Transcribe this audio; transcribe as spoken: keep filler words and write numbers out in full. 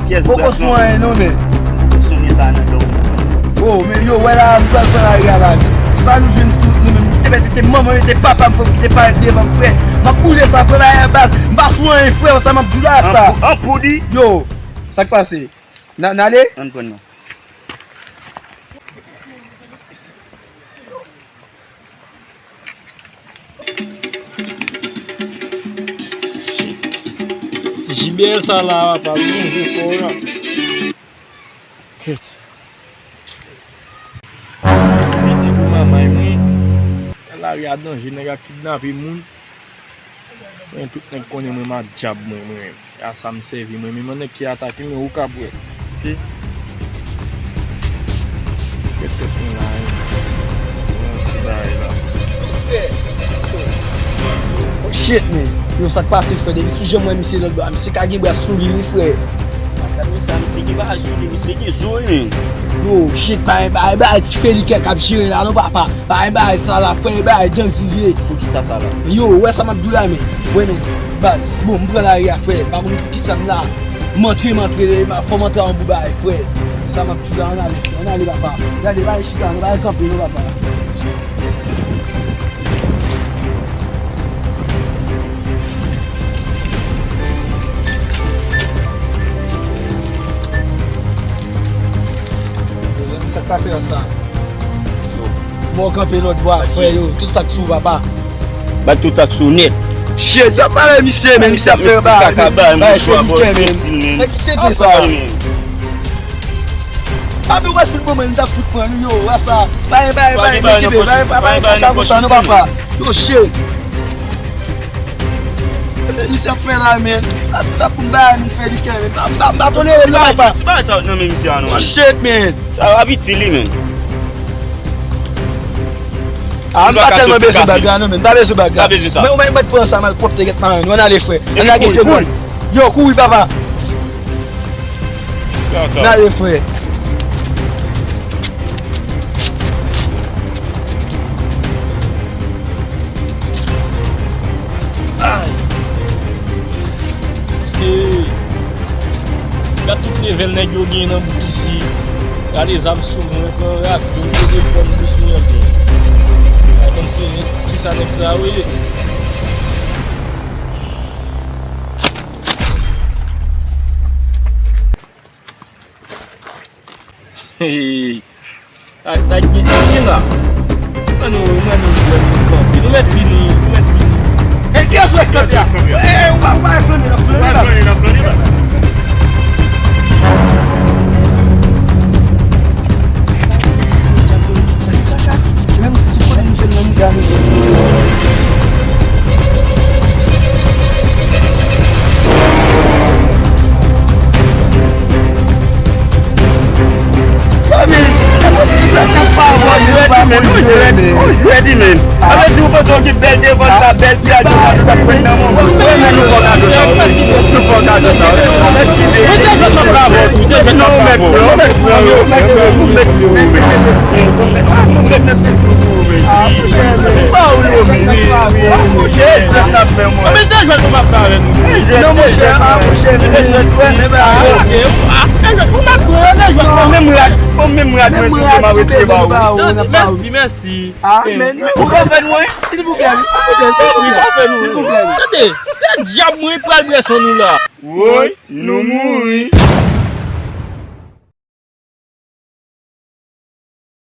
Poko sou anyen non, men. Sonje sa nan do. Oh, men yo, wè la, nou pral pran lari a la, men. Sa nou jwenn sou nou menm, nou te mete manman, mete papa m, fò m kite parèt devan m, frè. M ap boule sa, frè, la, baz. M pa sou anyen, frè, sa m ap di w la, sa. An pou, an pou di. Yo, sa k pase? N a, n ale? Ann pran non. Shit. Ti J B L sa la, papa, m sonje fò la. Kèt. Piti pou manman mwen. Lari a danje, nèg ap kidnape moun. Mwen, tout nèg konnen mwen madyab mwen, mwen. E a sa m sèvi mwen. Men nèg ki atake mwen, ou k ap wè. Oke? Kèt tèt mwen la, wi. Mwen ti bagay la. Oh, shit, man. Yo, sa k pase, frè? Depi sou jan mwen misye lòt bò, misye ka gen bra sou li, wi, frè. Gad misye, misye gen bagay sou li, misye gen zo, wi, men. Yo, shit, pa, pa, pa, ti Felikè k ap jere la, non, papa. Pa gen bagay sa la, frè, e bagay dandi li ye. Poukisa sa la? Yo, ou wè sa m ap di w la, men. Wè, men. Baz, bon, m pran lari a, frè. Pa konn poukisa m la. M antre, m antre, fò m antre a yon bout bagay, frè. Sa m ap di w la, ann ale, frè. Ann ale, papa. Gade, pa gen chita, non, pa gen kanpe, non, papa. Mezanmi, sa k pase la sa? Bon, kanpe lòt bò, frè yo. Tout sa k sou ou, papa. Bat tout sa k sou ou nèt. Shit, yo pale misye, men misye ap fè yon bagay, men. Bay fè misye, men. Men kite de sa. Papi, ou pa fout bon, men, m t ap fout pran nou, yo, wè sa. Bay, bay, bay, men kenbe, bay, bay, bay, bay, bay, konsa, non, papa. Yo, shit. Misye ap fè la, men. Sa pou m bay, m fè li kè, men. M pa, m pa, m pa tolere l, non, papa. Ti bagay sa, non, men misye a, non. Oh, shit, man. Sa ap itil li, men. Ah, m pa tèlman bezwen bag la, non, men. M pa bezwen bag la. Pa bezwen sa. Men ou mèt pran sa, malpwòpte, gèt marenn. Ann ale, frè. Ann lage pye nou. Yo, kouri, papa. N ale, frè. Ay! Hey! Gad tout level nèg yo gen nan bouk isi. Gade zam sou mwen, pran radyo, telefòn, dous mwen anpil. Pa konn se kisa nèg sa yo ye. Hey! Ay, ay, gen, gen la. Ann nou, ann nou jwe nou kanpe. Nou mèt vini, nou mèt vini. E kiyès wè kanpe a? E, ou pa, ou pa flannen, n ap flannen la. N ap flannen, n ap flannen la. Menm si tout kote nou fè l nan mouda nou. Fanmi, e pou ti jwèt n ap pa wè, nou pa konn jwèt, men. On jwèt, men. Sa vle di ou panse w gen bèl devan sa, bèl ti adyo sa, nou t ap pran nan men w. Mwen menm nou fò gade sa, wi. Nou fò gade sa, wi. Mwen te jwèt nan travay, mwen te jwèt nan travay. Ou mèt pran, ou mèt pran, ou mèt pran, ou mèt pran. Ou mèt nan senti w, wi. Ah, monchè, men. Ba w yo, men. Ah, monchè, jwèt n ap fè, mwen. Mwen te jwèt nan travay, nou. Non, monchè, ah, monchè, men. Mwen te jwèt, mwen, men, ba, ah, ok. Ah, te jwèt, ou mèt pran, te jwèt. Bon, menm rad, bon, menm rad, mwen, sou mwen, mwen retire ba ou. Mèsi, mèsi. Ah, men, ou ka fè nou, wi. Silvouplè, wi, silvouplè, silvouplè. Wi, pa fè nou. Silvouplè, wi. Tande, se djab mwen pral bwè san nou la. Woy, nou mouri.